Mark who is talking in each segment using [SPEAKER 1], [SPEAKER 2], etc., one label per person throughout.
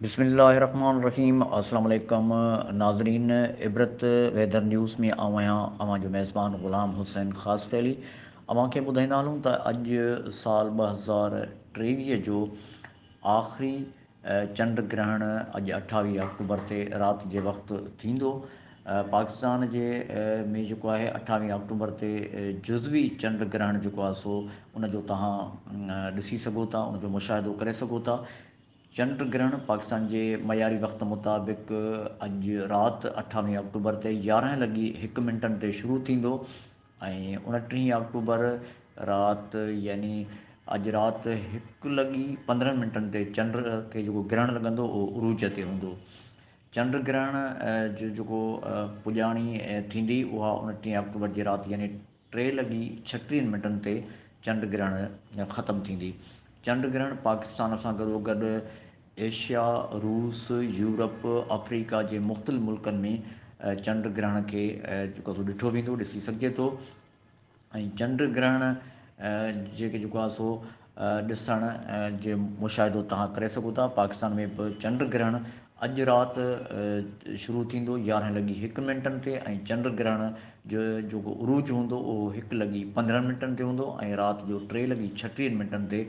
[SPEAKER 1] بسم الله الرحمن الرحيم السلام عليڪم ناظرين عبرت ويدر نيوز ۾ آئون آهيان اوهان جو ميزبان غلام حسين خاصخيلي اوهان کي ٻڌائيندا هلون ته اڄ سال 2023 جو آخري چنڊ گرهڻ اڄ 28 آڪٽوبر تي رات جي وقت ٿيندو. پاڪستان جي ۾ جيڪو آهي 28 آڪٽوبر تي جزوي چنڊ گرهڻ جيڪو آهي سو ان جو توهان ڏسي سگهو ٿا، ان جو مشاهدو ڪري سگهو ٿا. چنڊ گرهڻ پاڪستان جي معياري وقت مطابق اڄ رات 28 آڪٽوبر تي 11 لڳي هڪ منٽن تي شروع ٿيندو. ۽ 29 آڪٽوبر رات يعني اڄ رات هڪ لڳي 15 منٽن تي چنڊ کي جيڪو گرهڻ لڳندو اهو عروج تي هوندو. چنڊ گرهڻ جو جيڪو پڄاڻي ٿيندي اها 29 آڪٽوبر جي رات يعني 3 لڳي 36 منٽن تي چنڊ گرهڻ ختم ٿيندي. چنڊ گرهڻ پاڪستان سان گڏوگڏ ايشيا، روس، يورپ، آفريڪا جي مختلف ملڪن ۾ چنڊ گرهڻ کي جيڪو سو ڏٺو ويندو، ڏسي سگهجي ٿو ۽ چنڊ گرهڻ جيڪي جيڪو آهي سو ڏسڻ جي مشاهدو توهان ڪري سگهو ٿا. پاڪستان ۾ به چنڊ گرهڻ اڄ رات شروع ٿيندو 11 لڳي هڪ منٽن تي ۽ چنڊ گرهڻ جو جيڪو عروج هوندو اهو هڪ لڳي 15 منٽن تي هوندو ۽ رات جو 3 لڳي 36 منٽن تي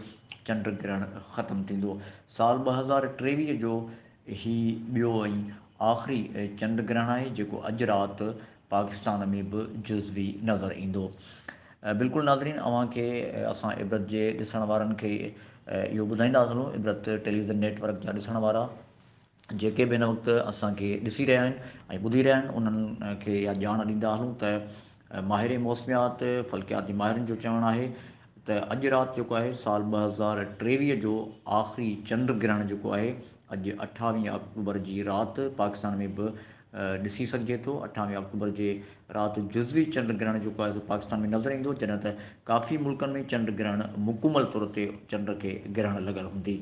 [SPEAKER 1] چنڊ گرهڻ ختم ٿيندو. سال 2023 جو هي ٻيو ۽ آخري چنڊ گرهڻ آهي جيڪو اڄ رات پاڪستان ۾ به جزوي نظر ايندو. بلڪل ناظرين اوهان کي اسان عبرت جي ڏسڻ وارن کي اهو ٻڌائيندا هلون عبرت ٽيليويزن نيٽ ورڪ جا ڏسڻ وارا جيڪي به هن وقت اسان کي ڏسي رهيا آهن ۽ ٻڌي رهيا آهن انهن کي اها ڄاڻ ڏيندا هلون ته ماهر موسميات فلڪياتي ماهرن جو چوڻ آهي ته اڄ رات جيڪو آهي سال 2023 جو آخري چنڊ گرهڻ جيڪو آهي اڄ 28 آڪٽوبر جي رات پاڪستان ۾ به ڏسي سگهجي ٿو. 28 آڪٽوبر جي رات جزوي چنڊ گرهڻ جيڪو آهي سو پاڪستان ۾ نظر ايندو جڏهن ته ڪافي ملڪن ۾ چنڊ گرهڻ مڪمل طور تي چنڊ کي گرهڻ لڳل هوندي.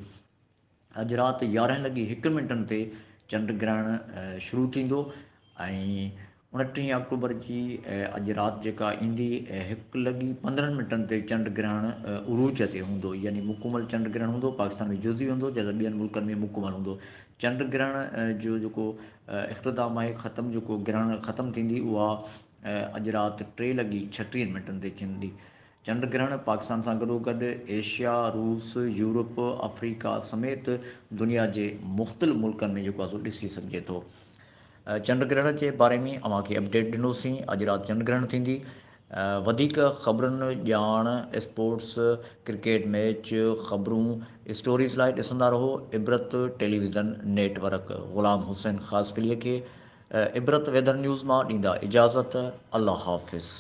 [SPEAKER 1] اڄ رات 11 لڳي هڪ منٽن تي چنڊ گرهڻ شروع ٿيندو ۽ 29 آڪٽوبر جي اڄ رات جيڪا ايندي هڪ لڳي 15 منٽن تي چنڊ گرهڻ عروج تي هوندو يعني مڪمل چنڊ گرهڻ هوندو. پاڪستان ۾ جزوي هوندو جڏهن ٻين ملڪن ۾ مڪمل هوندو. چنڊ گرهڻ جو جيڪو اختتام آهي ختم جيڪو گرهڻ ختم ٿيندي اها اڄ رات 3 لڳي 36 منٽن تي ٿيندي. چنڊ گرهڻ پاڪستان سان گڏوگڏ ايشيا، روس، يورپ، آفريڪا سميت دنيا جي مختلف ملڪن ۾ جيڪو آهي سو ڏسي سگهجي ٿو. چنڊ گرهڻ جي باري ۾ اوهان کي اپڊيٽ ڏنوسين. اڄ رات چنڊ گرهڻ ٿيندي. وڌيڪ خبرن، ڄاڻ، اسپورٽس، ڪرڪيٽ ميچ، خبرون، اسٽوريز لاء ڏسندا رهو عبرت television net work. Ghulam Hussain Khaskheli کي عبرت ويدر نيوز مان ڏيندا اجازت. الله حافظ.